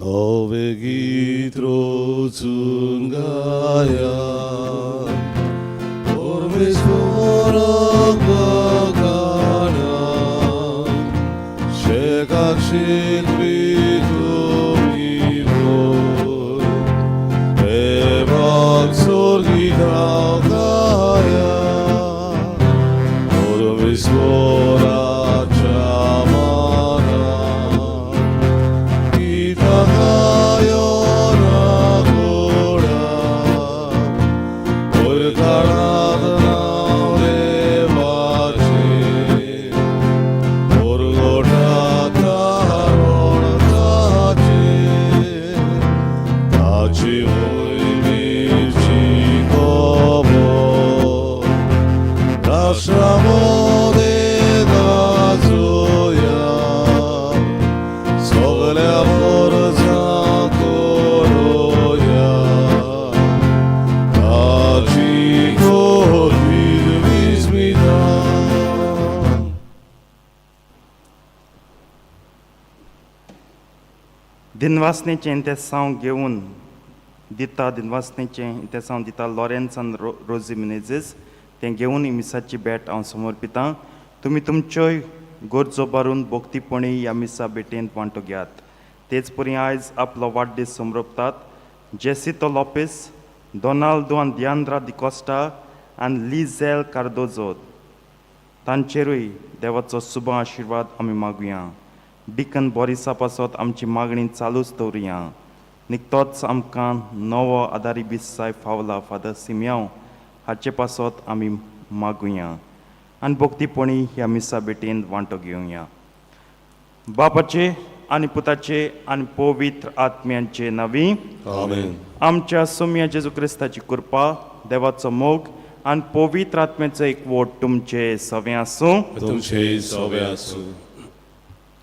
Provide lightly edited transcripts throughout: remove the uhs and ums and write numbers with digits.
नवे गीत रोचून गाया परमेश्वराक बखाणा शेकाक शिल्पी तुमी बोल देवाक स्वर्गी गाया परमेश्वराच्या मानान गीतां गायो ना गोडा वयर काडात नांव देवाचें परगटात तारण ताचें ताची मोहिमेची खबर राष्ट्रां मदें गाजोवया सगल्या परजांक कळोवया ताची कोवीर विस्मिता. दिनवासनेचें इंतेसांव घेवन दिता. दिनवासनेचें इंतेसांव दिता लॉरेन्स आनी रोजी मिनेझीस. तें घेवन ही मिसाची भेट हांव समर्पितां. तुमी तुमच्योय गरजो बारून भक्तीपणी ह्या मिसा भेटेंत वांटो घेयात. तेच परी आयज आपलो वाडदीस समर्पतात जेसितो लोपेस, डोनाल्डो आनी दियांद्रा डिकॉस्टा आनी लिझेल कार्दोजो, तांचेरूय देवाचो सुभ आशिर्वाद आमी मागुया. डिकन बोरिसा पासत आमची मागणी चालूच दवरुया. निकतोच आमकां नवो आदारी बिस्साय फावला फादर सिमयांव, हाचे पासत आमी मागुया आनी भक्तीपणी ह्या मिसा भेटेंत वांटो घेवया. बापाचे आनी पुताचे आनी पवित्र आत्म्यांचे नांवी. आमेन. आमच्या सोम्या जेजू क्रिस्ताची कृपा, देवाचो मोग आनी पवित्र आत्म्याचो एकवट तुमचे सवें आसूं. तुमचे सोबे आसूं.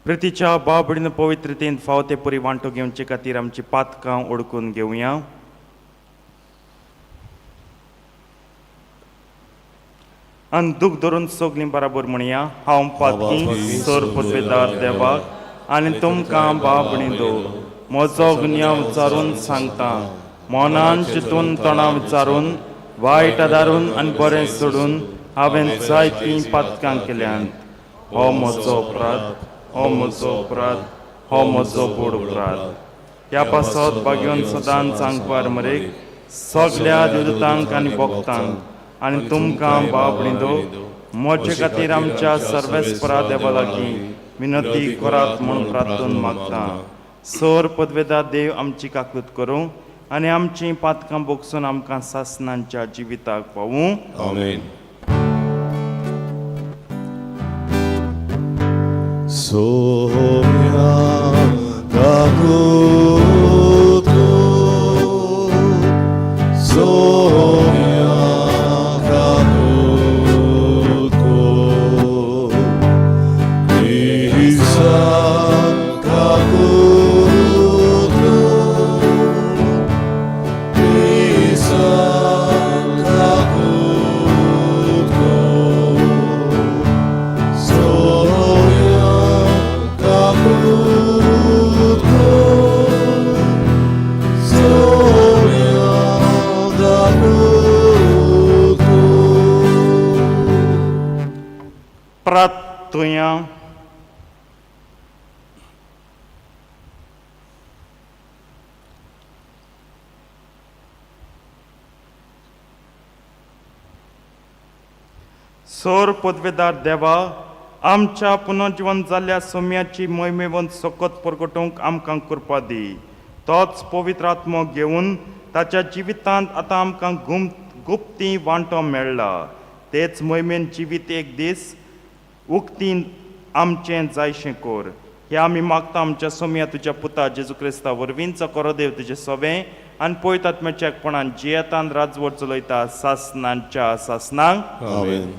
प्रितीच्या बाबडीन पवित्रतेन फाव ते परी वांटो घेवचे खातीर आमची पातकां ओडकून घेवया. आनी दूख धरून सगलीं बराबर म्हणया, हांव पातकी सर पदवेदार देवाक आनी तुमकां बाबणी दो म्हजो गुन्यांव विचारून सांगता. मनान चिंतून, तोंडां विचारून, वायट आदारून आनी बरें सोडून हांवें जायतीं पातकां केल्यांत. हो म्हजो अपराध, हो म्हजो अपराध, हो म्हजो बोड अपराध. ह्या पासत भाग्योन सदांच सांगपार मरेक सगल्या देवदूतांक आनी भक्तांक आनी तुमकां बाबणी दो म्हजे खातीर आमच्या सर्वेस्परा देवा लागीं विनंती करात म्हूण प्रार्थून मागता. सर पदवेदा देव आमची काकूत करूं आनी आमचीं पातकां बोगसून आमकां सासनांच्या जिविताक पावूं. आमेन. सोम्या काकूत कर, सोम्या काकूत कर, क्रिस्ता काकूत कर, क्रिस्ता काकूत कर, सोम्या काकूत कर, सोम्या काकूत कर. प्रार्थुया. सोर पदवेदार देवा, आमच्या पुनर्जीवन जाल्ल्या सोम्याची मोहिमेवंत सकत परगटोवंक आमकां कृपा दी. तोच पवित्र आत्मो घेवन ताच्या जिवितांत आतां आमकां गुम गुप्ती वांटो मेळ्ळा, तेच मोहिमेन जिवीत एक दीस उक्ती आमचें जायशें कोर. हे आमी मागता आमच्या सोम्या तुज्या पुता जेजू क्रिस्ता वरवींचो करो देव तुजें सोबें आनी पवित्र आत्म्याच्या एकपणान जियेतान राजवट चलयता सासनांच्या सासनांक. आमेन.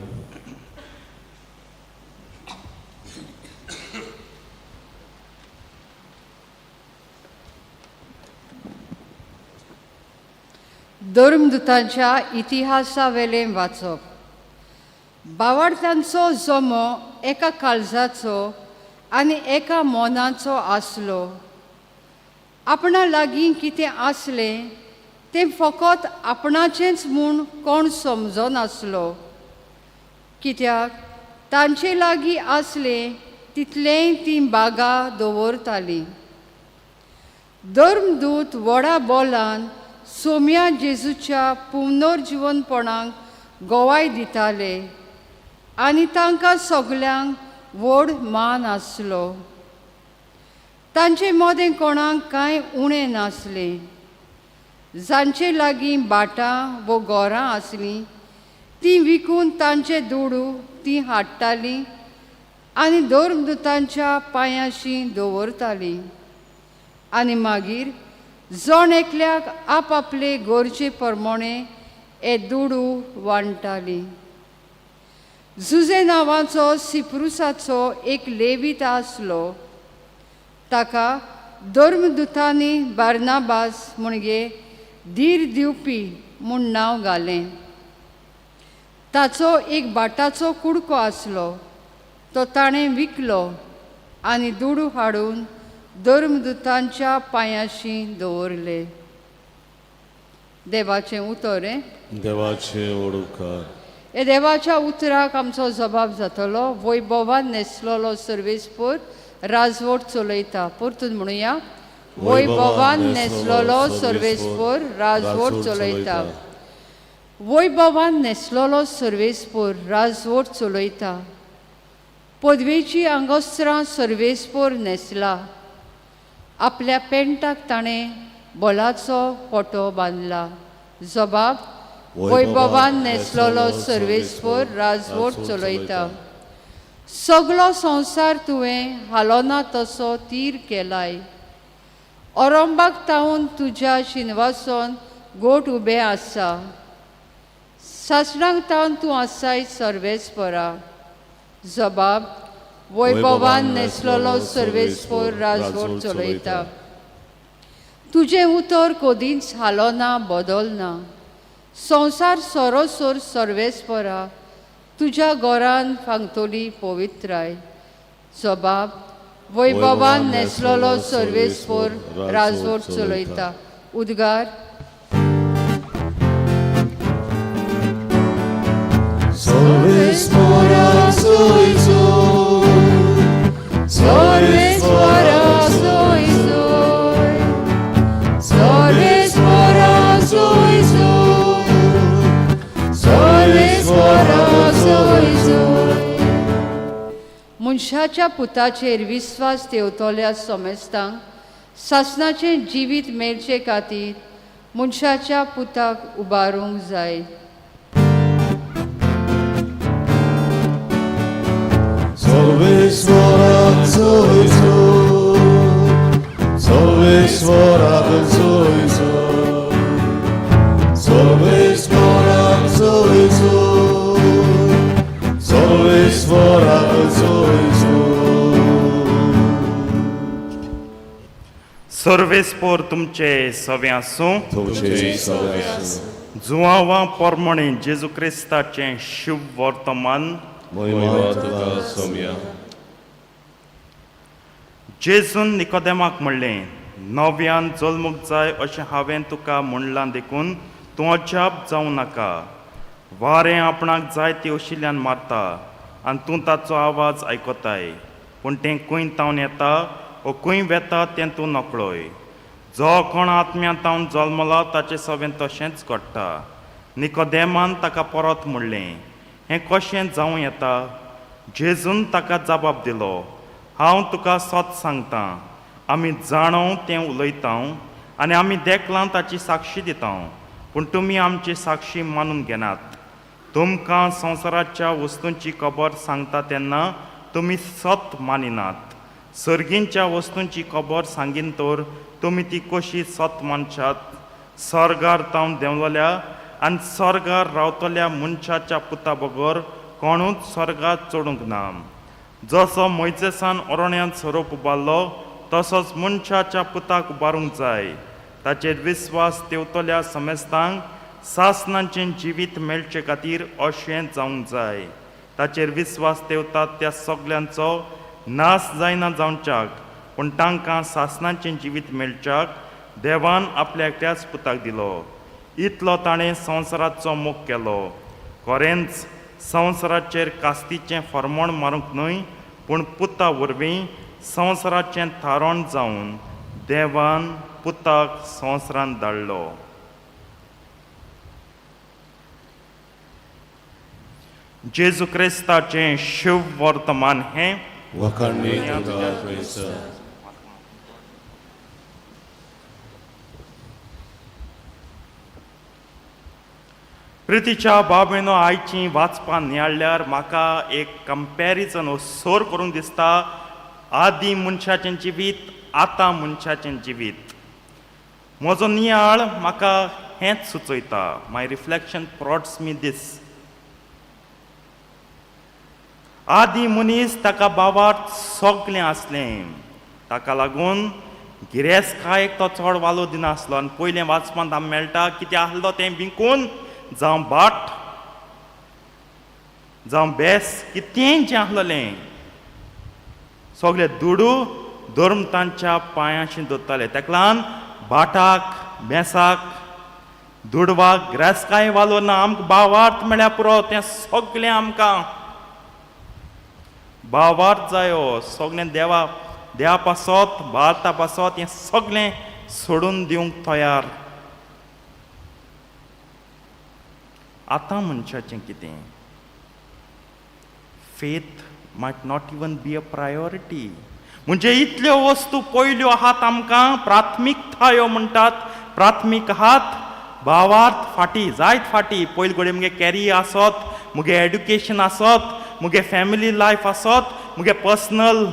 धर्मदूतांच्या इतिहासावेलें वाचप. बावाडत्यांचो जमो एका काळजाचो आनी एका मनाचो आसलो. आपणा लागीं कितें आसलें तें फकत आपणाचेंच म्हूण कोण समजनासलो, कित्याक तांचे लागीं आसलें तितलेंय तीं बागा दवरतालीं. धर्मदूत व्हडा बोलान सोम्या जेजूच्या पुनर्जिवनपणाक गवाय दिताले आनी तांकां सगल्यांक व्हड मान आसलो. तांचे मदें कोणाक कांय उणें नासलें. जांचे लागीं भाटां वो घरां आसलीं तीं विकून तांचे दुडू तीं हाडटालीं आनी धर्मदुतांच्या पांयांशी दवरतालीं आनी मागीर जण एकल्याक आपआपले गरजे प्रमाणे हे दुडू वांट्टालीं. जुजे नांवाचो सिप्रुसाचो एक लेवीत आसलो. ताका धर्मदुतांनी बार्नाबास म्हणजे धीर दिवपी म्हूण नांव घालें. ताचो एक भाटाचो कुडको आसलो, तो ताणें विकलो आनी दुडू हाडून धर्मदुतांच्या पांयांशी दवरले. देवाचें उतर हें. देवाचे ओडकार. हे देवाच्या उतराक आमचो जबाब जातलो. वैभवान न्हेसलेलो सर्वेस्पर राजवट चलयता. परतून म्हणुया, वैभवान न्हेसलेलो सर्वेस्पर राजवट चलयता. वैभवान न्हेसलेलो सर्वेस्पर राजवट चलयता. पदवेची आंगोस्त्रां सर्वेस्पर न्हेसला. आपल्या पेंटाक ताणें बोलाचो पटो बांदला. जबाब, वैभवान न्हेसलेलो सर्वेस्पर राजवट चलयता. सगलो संवसार तुवें हालोना तसो तीर केलाय. ओरंबाक तावन तुज्या शिनवासन गोट उबें आसा. सासणाक तावन तूं आसाय सर्वेस्परा. जबाब, वैभवान न्हेसलेलो सर्वेस्पर राजवट चलयता. तुजें उतर कदींच हालोना बदलना. संवसार सरोसर सर्वेस्परा तुज्या घरान फांगतली पवित्राय. जबाब, वैभवान न्हेसलेलो सर्वेस्पर राजवट चलयता. उद्गार. सर्वेस्परा सोय सर्वेस्परा सोय सोय, सर्वेस्परा सोय सोय, सर्वेस्परा सोय सोय. मनशाच्या पुताचेर विस्वास ठेवतल्या समेस्तांक सासणाचें जिवीत मेळचे खातीर मनशाच्या पुताक उबारूंक जाय. सर्वेस्परा सोय सर्वेस्परा सोय सर्वेस्परा सोय सर्वेस्परा सोय. सर्वेस्पर तुमचे सवे आसूं. तुमचे सवे आसूं. जुवांवा पोरमणे जेजू क्रिस्ताचें शुभ वर्तमान. महिमा तुका सोम्या. जेजून निकोदेमाक म्हणलें, नव्यान जल्मूंक जाय अशें हांवें तुका म्हणलां देखून तूं अजाप जावं नाका. वारें आपणाक जाय ती अशिल्ल्यान मारता आनी तूं ताचो आवाज आयकताय, पूण तें खंय तावन येता ओ खंय वेता तें तूं नकळय. जो कोण आत्म्या तावन जल्मला ताचें सवें तशेंच घडटा. निकोदेमान ताका परत म्हणलें, हें कशें जावं येता? जेजून ताका जबाब दिलो, हांव तुका सत सांगतां, आमी जाणो तें उलयता आनी आमी देखलां ताची साक्षी दिता, पूण तुमी आमची साक्षी मानून घेनात. तुमकां संवसाराच्या वस्तूंची खबर सांगता तेन्ना तुमी सत मानिनात. सर्गींच्या वस्तूंची खबर सांगीन तर तुमी ती कशी सत मानशात? सर्गार तावन देंवलोल्या आनी सर्गार रावतल्या मनशाच्या पुता बगर कोणूच सर्गार चडूंक ना. जसो मोयजेसान अरण्यांत सोरोप उबारलो तसोच मनशाच्या पुताक उबारूंक जाय. ताचेर विस्वास ठेवतल्या समेस्तांक सासणाचें जिवीत मेळचे खातीर अशें जावंक जाय. ताचेर विस्वास ठेवतात त्या सगल्यांचो नाश जायना जावच्याक, पूण तांकां सासणाचें जिवीत मेळच्याक. देवान आपल्या एकट्याच पुताक दिलो. इतलो ताणें संवसाराचो मोग केलो. खरेंच संवसाराचेर कास्तीचें फर्मोण मारूंक न्हय, पूण पुता वरवीं संवसाराचें थारण जावन देवान पुताक संवसारांत धाडलो. जेजू क्रिस्ताचें शिव वर्तमान हें. वखाणणी तुका क्रिस्ता. प्रितीच्या बाबेनो, आयची वाचपां नियाळ्ळ्यार म्हाका एक कंपॅरिजन हो सोर करूंक दिसता. आदी मनशाचें जिवीत, आतां मनशाचें जिवीत. म्हजो नियाळ म्हाका हेंच सुचयता. My reflection prods me this. आदी मनीस ताका बाबार सगलें आसलें, ताका लागून गिरेस्तकायेक तो चड वालो दिनासलो. आनी पयलें वाचपांत आमकां मेळटा कितें आहलो तें विकून, जावं भाट जावं बेस, कितेंय जें आहलें सगळे दुडू धर्म तांच्या पांयांशी दवरताले. ताका लागून भाटाक, बेसाक, दुडवाक गिरेस्तकाय वालो ना. आमकां भावार्थ मेळ्ळ्यार पुरो, तें सगळें आमकां भावार्थ जायो. सगळें देवा देवा पासत, भारता पासत हें सगळें सोडून दिवंक तयार. आतां मनशाचें कितें? Faith might not even be a priority. म्हणजे इतल्यो वस्तू पयल्यो आहात आमकां, प्राथमिकतायो म्हणटात, प्राथमीक आहात. भावार्थ फाटी, जायत फाटी. पयलीं घडये मुगे कॅरियर आसत, मुगे एड्युकेशन आसत, मुगे फॅमिली लायफ आसत, मुगे पर्सनल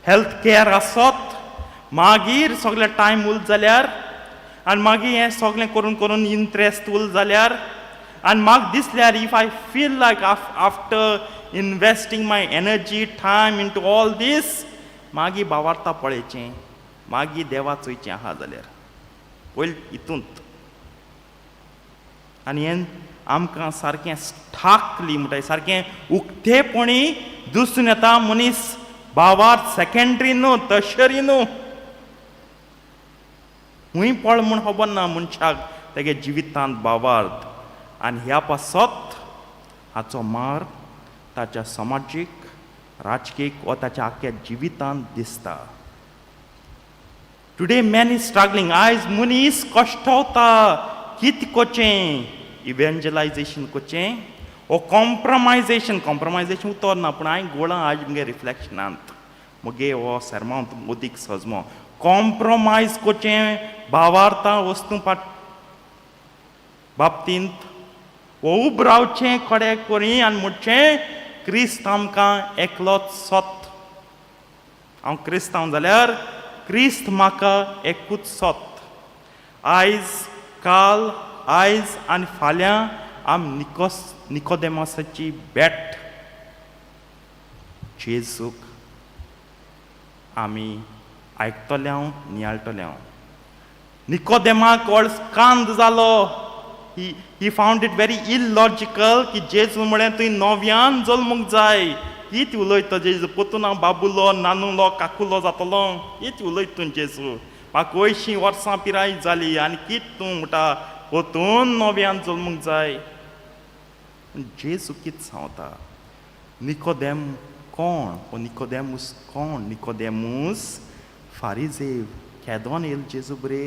हेल्थ केअर आसत, मागीर सगळे टायम उरलो जाल्यार, आनी मागीर हें सगळें करून करून इंट्रस्ट उरलो जाल्यार, आनी म्हाका दिसल्यार, if I feel like after investing my energy, time into all this, मागीर भावार्था पळयचें, मागीर देवा चोयचें आहा जाल्यार. पयलीं हितूंत. आनी हें आमकां सारकें स्टार्कली म्हणटा, सारकें उक्तेपणी दिसून येता. मनीस भावार्थ सेकेंडरी न्हू, टर्शरी न्हू, खूंय पळ म्हूण खबर ना मनशाक तेगे जिवितांत भावार्थ. आनी ह्या पासत हाचो मार ताच्या समाजीक, राजकीय वा ताच्या आख्ख्या जिवितांत दिसता. Today man is struggling. आयज मनीस कश्टवता. कितें करचें? इव्हेंजलायजेशन करचें ओ कॉम्प्रमायजेशन? कॉम्प्रमायजेशन उतर ना, पूण हांवें गोळां आज मुगे रिफ्लेक्शनांत, मुगे हो सेर्मांव अदीक सजमो. कॉम्प्रोमायज करचें भावार्था वस्तू बाबतींत, वो उब रावचें कडेक करी आनी म्हणचें क्रिस्त आमकां एकलोच सत. हांव क्रिस्तांव जाल्यार क्रिस्त म्हाका एकूच सत. आयज, काल, आयज आनी फाल्यां आम निकोस निकोदेमासाची भेट जेजूक आमी आयकतले हांव, नियाळटले हांव. निकोदेमाक कांद जालो. He found it very illogical की जेजू म्हळें तुवें नव्यान जल्मूंक जाय. कितें उलयता जेजू? पोतून हांव बाबुलो, नानुलो, काकुलो जातलो? कितें उलयता तूं जेजू? म्हाका 80 वर्सां पिराय जाली आनी कितें तूं म्हणटा पोतून नव्यान जल्मूंक जाय? जेजू कितें सांगता? निकोदेम कोण? ओ निकोदेमूस कोण? निकोदेमूस फारिजेव. केदोन येयल जेजू बरे?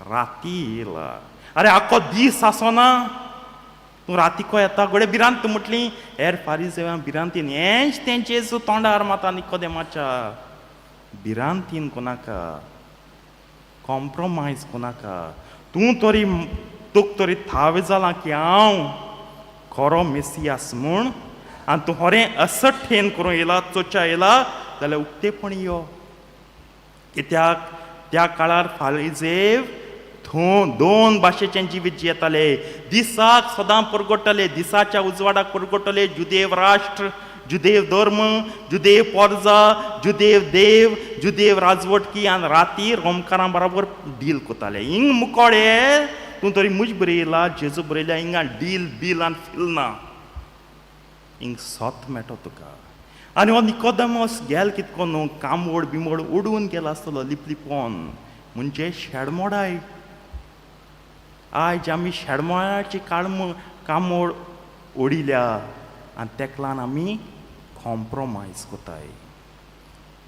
राती येयला. आरे, आख्खो दीस आसोना, तूं राती को येता? घोडे भिरांत म्हटली हेर फारिजेवां भिरांतीन. हेंच तें जेजू तोंडार माता निकोदेमाच्या. भिरांतीन कोनाका, कॉम्प्रोमायज कोनाका. तूं तरी, तुक तरी थाव जालां की हांव खरो मेसियास म्हूण, आनी तूं खरें असठेन करूं येयला, चोच्या येयला जाल्यार उक्तेपणी यो. कित्याक त्या काळार फारिजेव थंय दोन भाशेचें जिवीत जियेताले. दिसाक सदां परगटले, दिसाच्या उजवाडाक परगटले जुदेव राष्ट्र, जुदेव धर्म, जुदेव पोर्जा, जुदेव देव, जुदेव राजवटकी, आनी राती रोमकारां बराबर डील करताले. हिंग मुकोडे तूं तरी मुज बरयला, जेजू बरयल्या, हिंगा डील बील आनी फिल ना, हिंग सत मेळटा तुका. आनी हो निकोदमस गेल कितको न्हू, कांबोड बिंबोड उडून गेला आसतलो लिपलिपोन. म्हणजे शेडमोडाय. आयज आमी शेडमोडाची कामोड ओडिल्या आनी तेका लागून आमी कॉम्प्रोमायज कोताय.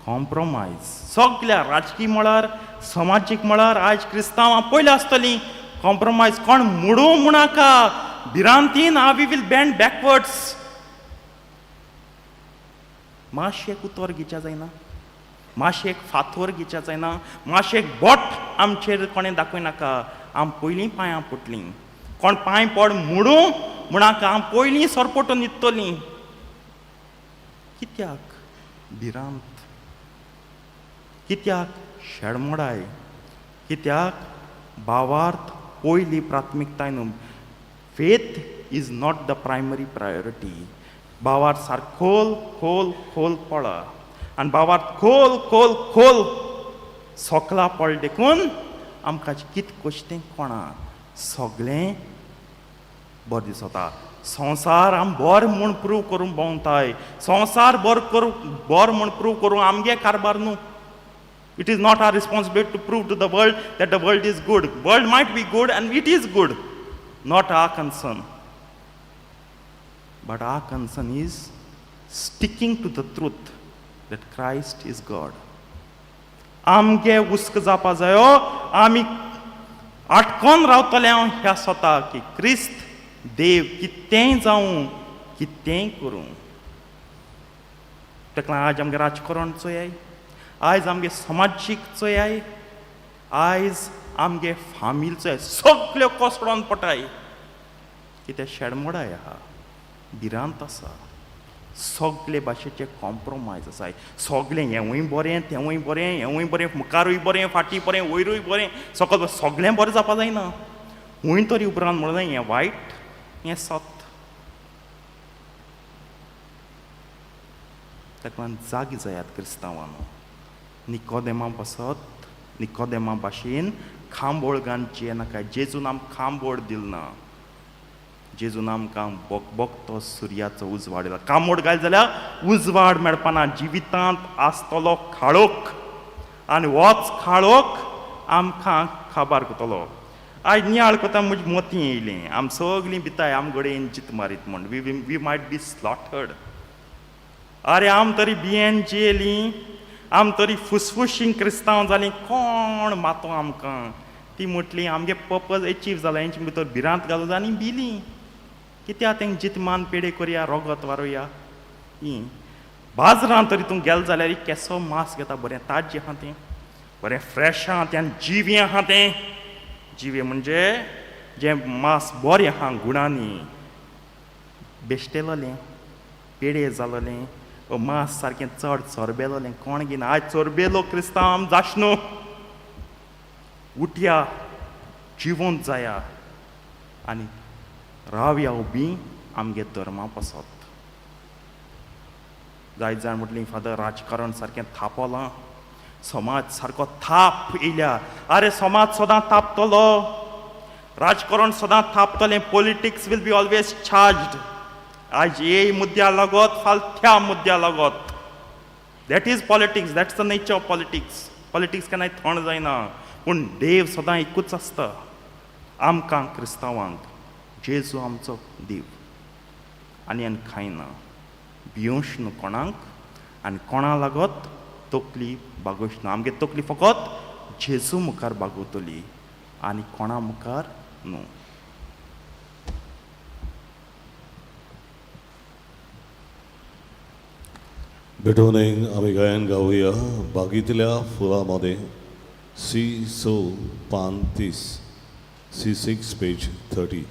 कॉम्प्रोमायज सगल्या राजकीय मळार, समाजीक मळार आयज क्रिस्तांवां पयलीं आसतलीं. कॉम्प्रोमायज कोण मोडूं म्हूणाका, भिरांतीन we will bend backwards. मातशें एक उतर घेवच्या जायना, मातशें एक फातोर घेवच्या जायना, मातशें एक बोट आमचेर कोणें दाखयनाका, आम पयलीं पांयां पडलीं. कोण पांय पड मोडूं म्हणाका, आम पयलीं सरपटून न्हिदतलीं. कित्याक भिरांत, कित्याक शेडमोडाय, कित्याक भावार्थ पयली प्राथमिकताय न्हू. Faith is not the primary priority. भावार्थ सारको खोल खोल खोल पडा आनी भावार्थ खोल खोल खोल सोकला पडलें देखून आमकां कित कशें कोणा सगळें बरें दिसता. संवसार आम बरें म्हूण प्रूव करूंक भोंवताय, संवसार बरो करूं बरो म्हूण प्रूव करूं आमगे कारबार न्हू. It is not our responsibility to prove to the world that the world is good. World might be good and it is good, not our concern. But our concern is sticking to the truth that Christ is God. आमगे हुस्क जावपा जायो, आमी आटकोन रावतले हांव ह्या स्वता की क्रिस्त देव कितेंय जावं कितेंय करूं. ताका लागून आयज आमगे राजकारण चोयाय, आयज आमगे समाजीक चोयाय, आयज आमगे फामील चोयाय, सगल्यो कोसळोन पडटाय. कित्याक शेडमोडाय आहा, भिरांत आसा, सगले भाशेचे कॉम्प्रोमायज आसाय. सगळें हेंवूय बरें तेंवूय बरें, हेंवूय बरें, मुखारूय बरें, फाटीं बरें, वयरूय बरें, सकल सगळें बरें जावपा जायना. खूंय तरी उपरांत म्हणलें हें वायट हें सत. ताका लागून जागे जायात क्रिस्तांवांनो. निकोदेमा बसत निकोदेमा भाशेन खांबोळ घालून जियेनाका. जेजून आमकां खांबोळ दिल ना, जेजून आमकां बकबकतो सुर्याचो उजवाड दिला. कामोड घाल जाल्यार उजवाड मेळपाना, जिवितांत आसतलो काळोख आनी होच काळोख आमकां काबार करतलो. आयज नियाळ करता म्हजी मोती येयलें, आम सगळीं भिताय आम घडयेन जीत मारीत म्हण we we might be slaughtered. आरे आम तरी भियेन जियेलीं, आम तरी फुसफुशीं क्रिस्तांव जालीं, कोण मातो आमकां. ती म्हटली आमगे पर्पज एचीव जाला, हेंचे भितर भिरांत घालूं जाय आनी भिली. कित्याक तेंक जीत मान पेडे करया, रोगत वारोया. ही बाजारांत तरी तूं गेल जाल्यार केसो मांस घेता, बरें ताज्जें आहा तें, बरें फ्रेश आहा तें आनी जिवें आहा तें. जिवें म्हणजे जें मांस बरें आहा गुणांनी बेश्टेलें पेडे जालोलें मांस सारकें चड चरबेलोलें कोण घेना. आयज चरबेलो क्रिस्तांव आम जाश न्हू. उठया, जिवंत जाया आनी रावया उबी आमगे धर्मा पासत. जायत जाण म्हटलीं फादर राजकारण सारकें थापलां, समाज सारको थाप येयल्या. आरे समाज सदां थापतलो, राजकारण सदां थापतलें. Politics will be always charged. आयज हे मुद्द्या लागत, फाल त्या मुद्द्या लागत. That is politics, that's the nature of politics. Politics केन्नाय थंड जायना, पूण देव सदां एकूच आसता आमकां क्रिस्तांवांक. जेजू आमचो देव आनी आनी खायना. भियोंश न्हू कोणाक आनी कोणा लागत तकली बागोवच न्हू. आमगे तकली फकत जेजू मुखार बागवतली आनी कोणा मुखार न्हू. भेटून आमी गायन गावया बागीतल्या फुलां मदें सी स पान 30, सी 6 पेज 30.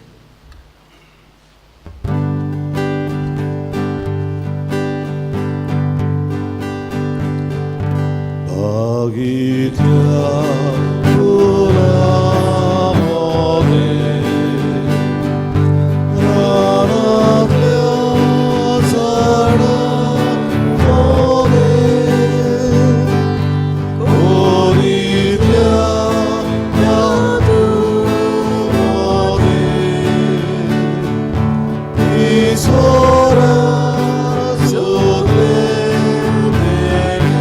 बागीतल्या फुलां मदें रानांतल्या झाडां मदें कोरीतल्या यादूं मदें ईश्वरा सोदलें तेणें.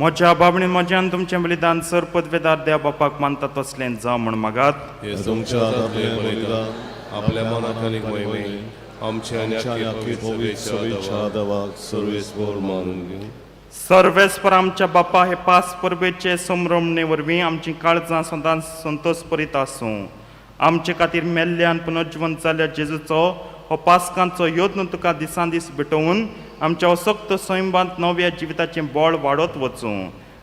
म्हज्या बाबणी म्हज्यान तुमचें बलिदान सर पदवेदार देव बापाक मानता तसलें जावं म्हूण मागात. हे तुमच्या हातांतलें बलिदान आपल्या मनाक आनी मोहिमे आमच्या आनी आमच्या आख्खे आनी पवित्र सभेच्या देवाक सर्वेस्पोर मानून घेवं. सर्वेस्पर आमच्या बापा हे पास परबेचे संभ्रमणे वरवीं आमचीं काळजां सदांच संतोश परीत आसूं. आमचे खातीर मेल्ल्या आनी पुनर्जिवंत जाल्ल्या जेजूचो हो पासकांचो यत्न तुका दिसान दीस भेटोवन आमच्या असक्त सैमांत नव्या जिविताचें बळ वाडत वचूं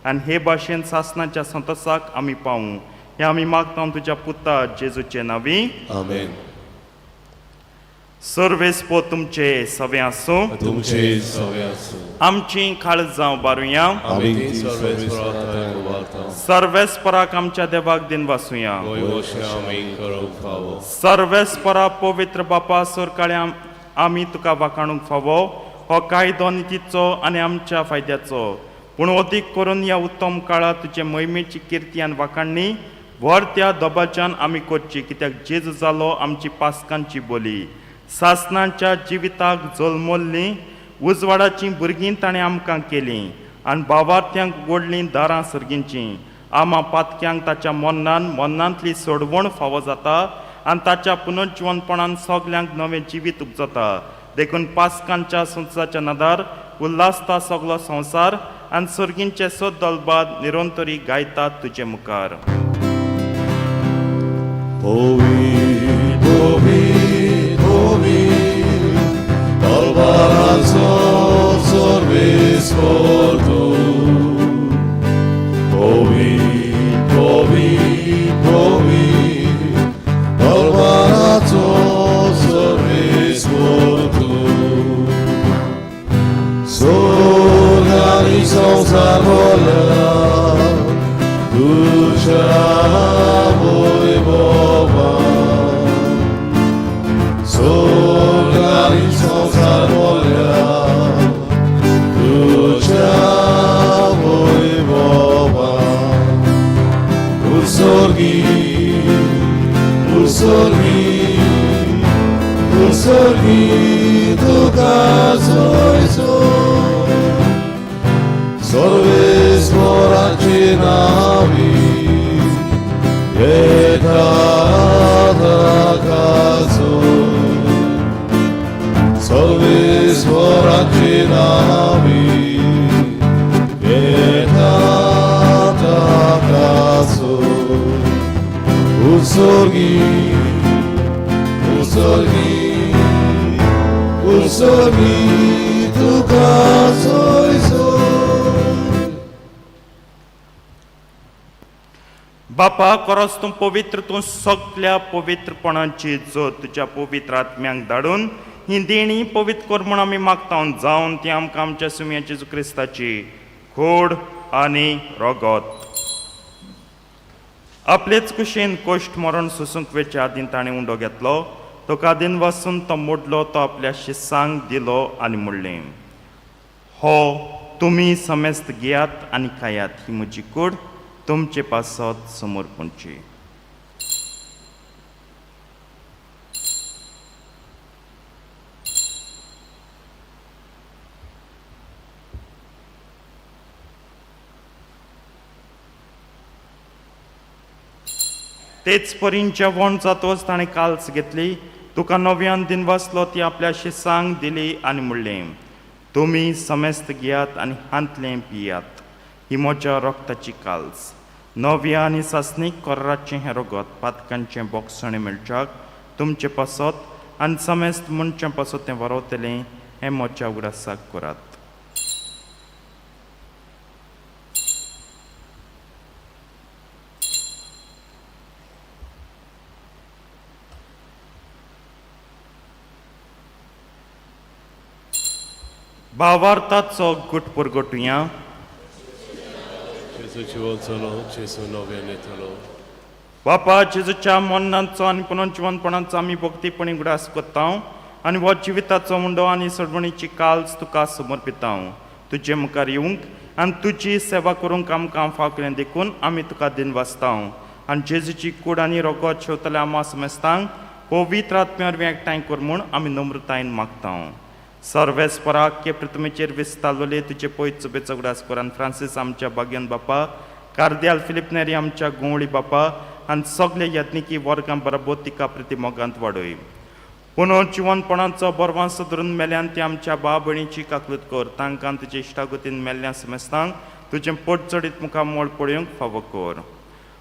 आनी हे भाशेन सासणाच्या संतोसाक आमी पावूं. हें आमी मागता तुज्या पुता जेजूचे नांवी. आमेन. सर्वेस्पो तुमचे सवे आसूं. तुमचे सवे आसूं. आमचीं काळजां उबारुया. आमी ती सर्वेस्परा थंय उबारता. सर्वेस्पराक आमच्या देवाक दिन वासुया. वय आमी करूंक फावो. सर्वेस्परा पवित्र बापा सरकाळ्या आमी तुका वाखाणूंक फावो. हो कायदो नितीचो आनी आमच्या फायद्याचो, पूण अदीक करून ह्या उत्तम काळार तुजे मोहिमेची किर्ती आनी वाखाणणी व्हर त्या दबाच्यान आमी करची, कित्याक जेजू जालो आमची पासकांची बोली. सासणाच्या जिविताक जल्मल्लीं उजवाडाचीं भुरगीं ताणें आमकां केलीं आनी बावार्थ्यांक उगडलीं दारां सर्गींचीं. आमा पातक्यांक ताच्या मन्नान मन्नांतली सोडवण फावो जाता आनी ताच्या पुनर्जिवनपणान सगल्यांक नवें जिवीत उपजता. देखून पासकांच्या संवसाराच्या नदार उल्हासता सगलो संवसार आनी सर्गींचे सदलबाद निरंतरी गायतात तुजे मुखार. पवित्र पवित्र पवित्र तलवारांचो सर्वेस्पर तूं. पवित्र पवित्र पवित्र तलवाराचो सर्वेस्पर तूं. स्वर्ग आनी संवसार भरला तुज्या वैभवान. स्वर्ग आनी संवसार भरला तुज्या वैभवान. उत्सर्गी उत्सर्गी उत्सर्गी तुका सोयसो. सर्वेस्पराची नावी येता ताकाचो. सर्वेस्पराची नावी येता ताकाचो. उत्सर्गी उत्सर्गी उत्सर्गी तुका सोयसो. बापा कोरोस तूं पवित्र, तूं सगल्या पवित्रपणाची जोत तुज्या पवित्र आत्म्यांक धाडून ही देणी पवित्र कर म्हूण आमी मागता, जावन ती आमकां आमच्या सुम्या जेजू क्रिस्ताची खोड आनी रगत. आपलेच कुशीन कोश्ट मरण सोसूंक वेच्या आदीं ताणें उंडो घेतलो, तुका दिन वासून तो मोडलो, तो आपल्या शिसांक दिलो आनी म्हणलें, हो तुमी समेस्त घेयात आनी खायात, ही म्हजी कूड तुमचे पासत समर्पणची. तेच परीन जेवण जातोच ताणें काल्स घेतली, तुका नव्यान दिन वाचलो, ती आपल्या शिसांक दिली आनी म्हणलें, तुमी समेस्त घेयात आनी हांतलें पियात, ही म्हज्या रक्ताची काल्स, नव्या आनी सासणीक कोर्राचें हें रगत पातकांचें बोगसणें मेळच्याक तुमचें पासत आनी समेस्त मनशां पासत तें वरवतलें, हें म्हज्या उगडासाक करात. भावार्थाचो गुट पुरगटुया. जेजू जिवन चलो, जेजू नव्यान येतलो. बापा जेजूच्या मरणाचो आनी पुनर्जिवनपणाचो आमी भक्तीपणी उगडास करता आनी हो जिविताचो मुंडो आनी सोडवणीची काल्स तुका समर्पिता. तुजे मुखार येवंक आनी तुजी सेवा करूंक आमकां फाव केलें देखून आमी तुका दिन वाचता आनी जेजूची कूड आनी रगत शेवतल्या आमा समेस्तांक पवित्र आत्म्या वरवीं एकठांय कर म्हूण आमी नम्रतायेन मागता. सर्वेस्पराक के पृथ्वीचेर विस्तारलोले तुजे पयत चुबेचो उगडास कर आनी फ्रांसीस आमच्या बागेन बापा, कार्दियाल फिलीप नेरी आमच्या गोंवळी बापा आनी सगळे यत्निकी वर्गां बरोबर तिका प्रिती मोगांत वाडय. पुनर्जिवनपणाचो बरवांस धरून मेल्यान ती आमच्या भाव भयणीची काकलूत कर. तांकां तुजे इश्टागतीन मेल्ल्या समेस्तांक तुजें पोट चडीत मुखार मोळ पळोवंक फावो कर.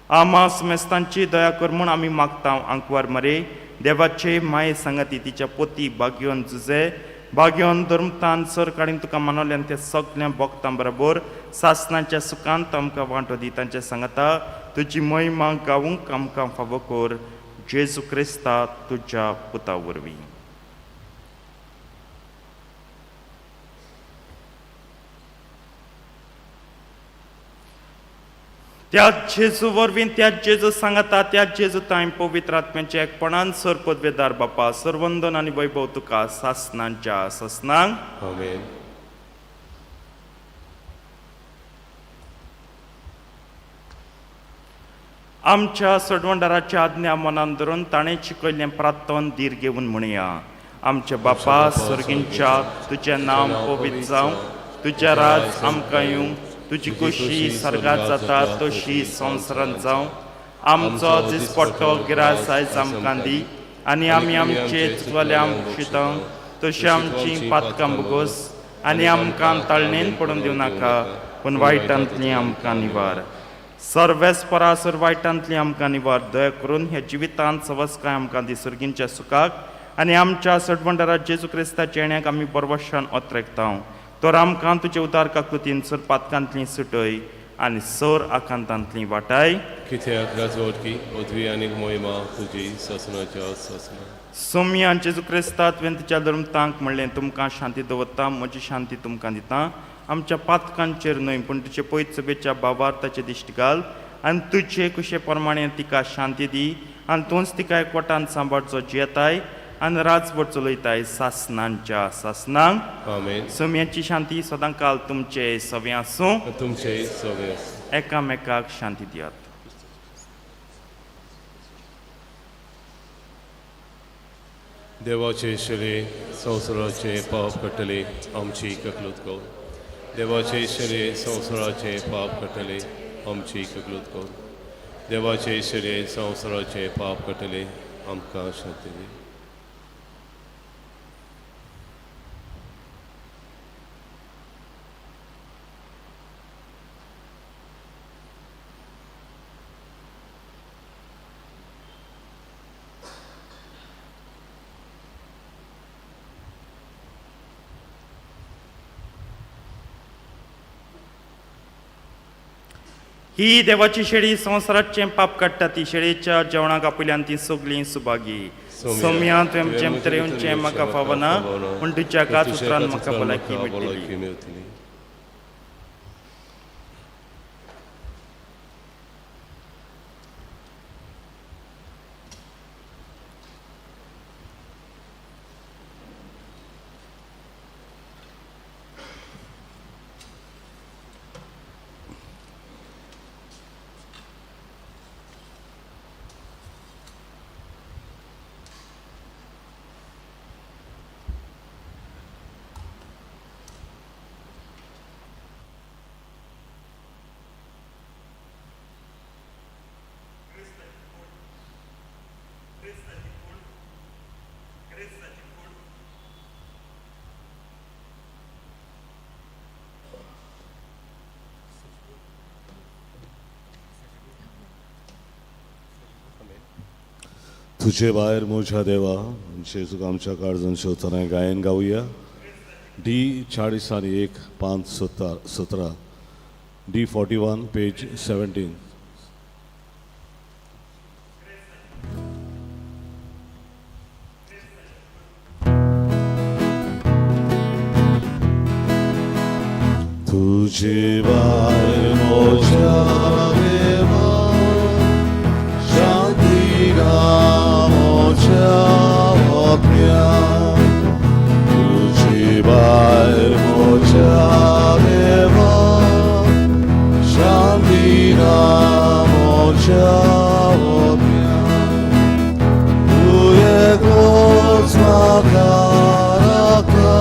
आमा समेस्तांची दया कर म्हूण आमी मागता. आंकवार मरे देवाचे माये सांगाती तिच्या पोती बागयोन जुजे बागयोन धर्मतान सर काडीन तुका मानवल्यान ते सगळ्या भोगतां बरोबर सासनाच्या सुखांत आमकां वांटो दी. तांचे सांगाता तुजी महिमा गावूंक आमकां फावो कर. जेजू क्रिस्ता तुज्या पुता वरवीं. त्या जेजू वरवीं, त्या जेजू सांगाता, त्या जेजू तांय पवित्र आत्म्याच्या एकपणान सर पदवेदार बापा, सरवंदन आनी वैभव तुका सासनांच्या सासनांक. आमेन. आमच्या सडवंडाराच्या आज्ञा मनान धरून ताणें शिकयल्लें प्रार्थन धीर घेवन म्हणया. आमच्या बापा सर्गींच्या, तुजें नांव पवित्र जावं, तुजें राज आमकां येवं, तुजी खोशी सर्गात जाता तशी संवसारांत जावं. आमचो दिसपट्टो गिरास आयज आमकां दी आनी आमी आमचे चुकल्या शितां तशी आमची पातकां भोगोस आनी आमकां ताळणेन पडून दिवं नाका, पूण वायटांतली आमकां निवार. सर्वेस्परा सर वायटांतली आमकां निवार. दया करून ह्या जिवितांत सवस्काय आमकां दी सर्गींच्या सुखाक आनी आमच्या सडवंडारा जेजू क्रिस्ताच्या येण्याक आमी बरवशान ओतरेकता. तर आमकां तुजे उदार काकृतीन सर पातकांतली सुटय आनी सर आकांतांतली वाटाय. कित्याक राजवटकी पदवी आनी मोहिमा तुजी सासनाच्या सासना. सोम्या जेजू क्रिस्ता, तुवें तुज्या धर्मतांक म्हणलें, तुमकां शांती दवरता, म्हजी शांती तुमकां दिता. आमच्या पातकांचेर न्हय पूण तुजे पयत सभेच्या बाबार्थाचे दिश्ट घाल आनी तुजे कुशे प्रमाणे तिका शांती दी आनी तूंच तिका एकवटान सांबाळचो जियेताय आनी राजवट चलयताय सासनांच्या सासनांक. आमेन. सोम्याची शांती सदां काल तुमचे सवे आसूं. तुमचे सगळे आसूं. एकामेकाक शांती दियात. देवाचे शरीर संवसाराचे पाप कटले, आमची ककलूत कर. देवाचे शरीर संवसाराचे पाप कटले, आमची ककलूत कर. देवाचे शरीर संवसाराचे पाप कटले, आमकां शांती दी. ही देवाची शेळी संवसाराचें पाप काडटा. ती शेळीच्या जेवणाक आपल्यान ती सगळीं सुभागी. सोम्या, तुवें जें तरेवचें म्हाका फावना, पूण तुज्या एकाच उतरान म्हाका भलायकी मेळटली. मेळटली. तुझे भायर म्हज्या देवा, जेजूक आमच्या काळजान शोधतना गायन गावया. डी 40 आनी 1 5 17, डी 41 पेज 17. तुझे भायर म्हज्या देवा, शांती म्हज्या आत्म्या. तुझे भायर म्हज्या देवा, शांती म्हज्या आत्म्या. तूं एकलोच म्हाका राखता.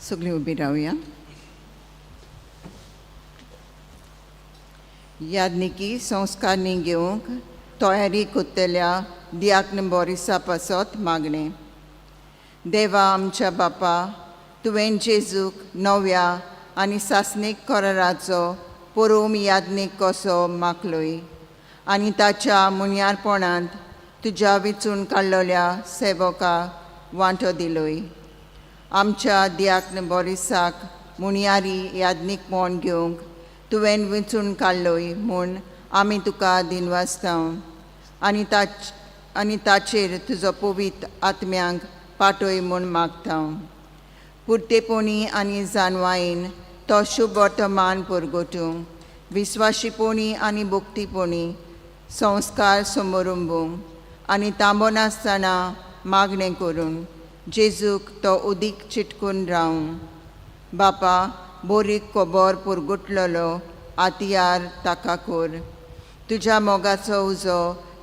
सगळीं उबी रावया. यादनिकी संस्कारणी घेवंक तयारी कोत्तल्या दियाक्न बोरिसा पासत मागणें. देवा आमच्या बापा, तुवें जेजूक नव्या आनी सासणीक कराराचो पोरोम यादनीक कसो मागलोय आनी ताच्या मुनयारपणांत तुज्या विचून काडलेल्या सेवका वांटो दिलोय. आमच्या दियाक्न बोरिसाक मुणयारी यादनीक म्हूण घेवंक तुवें विंचून काडलोय म्हूण आमी तुका दिनवासता आनी ताचेर तुजो पवित्र आत्म्यांक पाटय म्हूण मागता. पुरतेपणी आनी जानवायेन तो शुभ वर्तमान पुरगोटूंक, विस्वाशीपणी आनी भक्तीपणी संस्कार समरुंबूंक आनी तांबो नासतना मागणें करून जेजूक तो उदीक चिटकून रावूं. बापा, बोरीक कोबोर पुरगुटलेलो आतियार ताका कोर. तुज्या मोगाचो उजो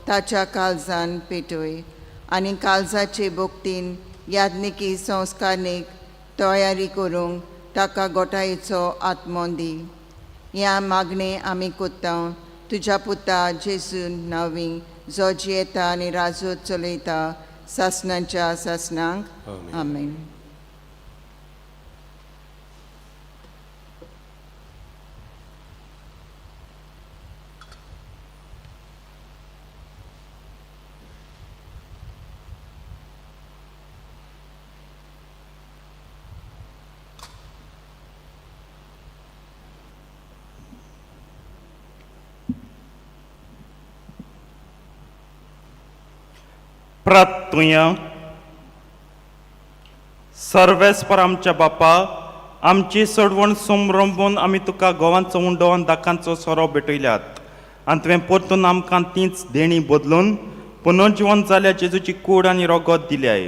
ताच्या काळजान पेटय आनी काळजाचे भक्तीन यादनिकी संस्कारणीक तयारी करूंक ताका गोटायेचो आत्मो दी. ह्या मागणें आमी कोत्ता तुज्या पुता जेजू नांवी, जो जियेता आनी राजू चलयता सासणाच्या सासणांक. आमेन. प्रार्थुया. सर्वेस्पर आमच्या बापा, आमची सोडवण समरंबून आमी तुका गोवांचो उंडो आनी दाकांचो सोरो भेटयल्यात आनी तुवें परतून आमकां तींच देणी बदलून पुनर्जिवन जाल्या जेजूची कूड आनी रोगत दिल्याय.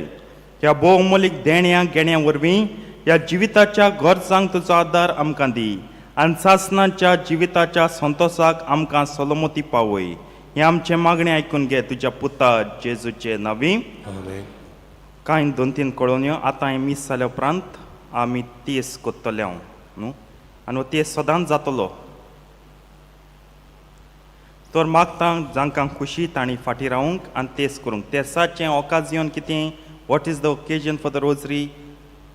ह्या भोवमोलीक देण्या घेण्या वरवीं ह्या जिविताच्या गरजांक तुजो आदार आमकां दी आनी सासणाच्या जिविताच्या संतोसाक आमकां सलोमती पावय. हें आमचें मागणें आयकून घे तुज्या पुता जेजूचे नांवी. आमेन. कांय दोन तीन कळोवन्यो. आतां हें मीस जाल्या उपरांत आमी तेस कोत्तले हांव न्हू आनी हो तेस सदांच जातलो. तर मागता जांकां खुशी तांणी फाटीं रावूंक आनी तेस करूंक. तेसाचें ओकाजियन कितें? What is the occasion for the rosary?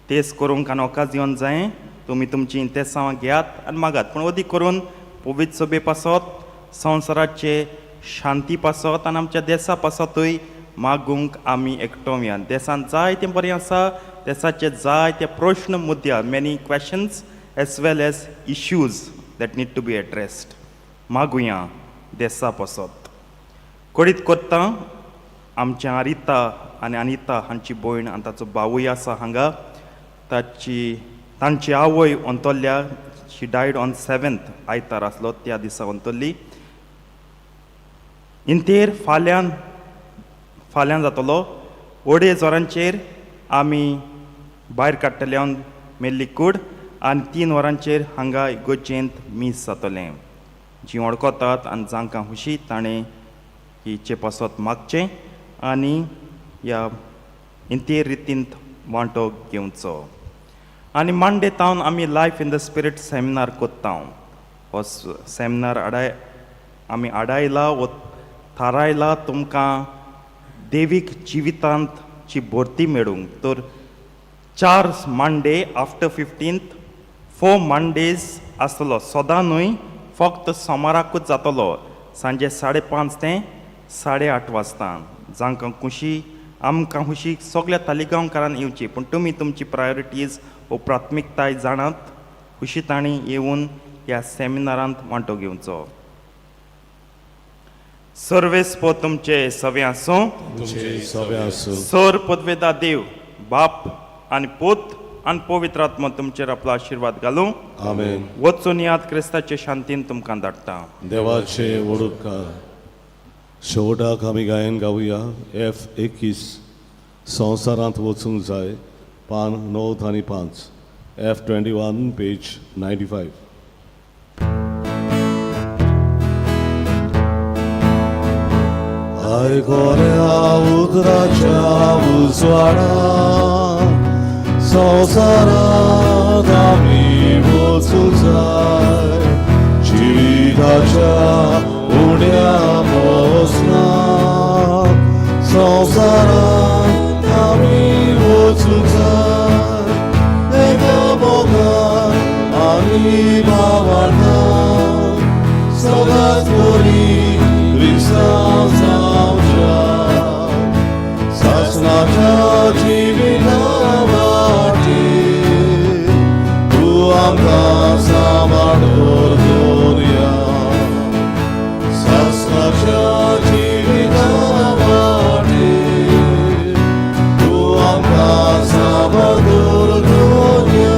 तेस करूंक आनी ओकाजियन जाय. तुमी तुमचीं तेसांवां घेयात आनी मागात, पूण अदीक करून पवित्र सभे पासत, संवसाराचे शांती पासत आनी आमच्या देसा पासतूय मागूंक आमी एकटोवया. देसान जायतें बरें आसा, देसाचे जायते प्रश्न मुद्दे, many questions as well as issues that need to be addressed. मागुया देसा पासत. कळीत करता, आमचें आरिता आनी अनिता हांची भयण आनी ताचो भावूय आसा हांगा. तांची आवय अंतरल्या. She died on 7th, आयतार आसलो त्या दिसा अंतरली. इंतेर फाल्यां, फाल्यां जातलो. 2:30 वरांचेर आमी भायर काडटले मेल्ली कूड आनी 3 वरांचेर हांगा इगर्जेंत मीस जातलें. जीं वळखतात आनी जांकां खुशी ताणें हिचे पासत मागचें आनी ह्या इंतेर रितींत वांटो घेवचो. आनी मांडे तावन आमी Life in the Spirit seminar कोत्ता. हो सेमिनार आमी आडायला वो थारायला तुमकां देवीक जिवितांत ची भरती मेळूंक. तर चार Monday, after 15th 4 Mondays आसतलो. सदां न्हय, फक्त सोमाराकूच जातलो, सांजे 5:30 ते 8:30 वाजता. जांकां खुशी, आमकां खुशी सगल्या तालिगांवकारान येवची, पूण तुमी तुमची प्रायोरिटीज वो प्राथमिकताय जाणात, खुशी तांणी येवन ह्या सेमिनारांत वांटो घेवचो. सर्वेस्पर तुमचे सवे आसूं. तुमचे सवे आसूं. सर पदवेदा देव बाप आनी पूत आनी पवित्र आत्मा तुमचेर आपलो आशिर्वाद घालूं. आमेन. वचून याद, क्रिस्ताचे शांतीन तुमकां धाडटा. देवाचे वडूपकार. शेवटाक आमी गायन गावया एफ 21, संवसारांत वचूंक जाय, पान 9 आनी 5, F 21, page 95. आयकोऱ्या उतराच्या उजवाडा. संवसारांत आमी वचूंक जाय जिविताच्या उण्या मसनात संवसारांत आमी वचूंक जाय एका मोगान आमी भावार्थान सदांच बरी क्रिस्तांव जावच्या सासणाच्या जिविता वाटेर तूं आमकां सांबाळ दवरया सासणाच्या जिविता वाटेर तूं आमकां सांबाळ दवरया.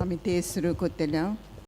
आमी ते सुरू करतले.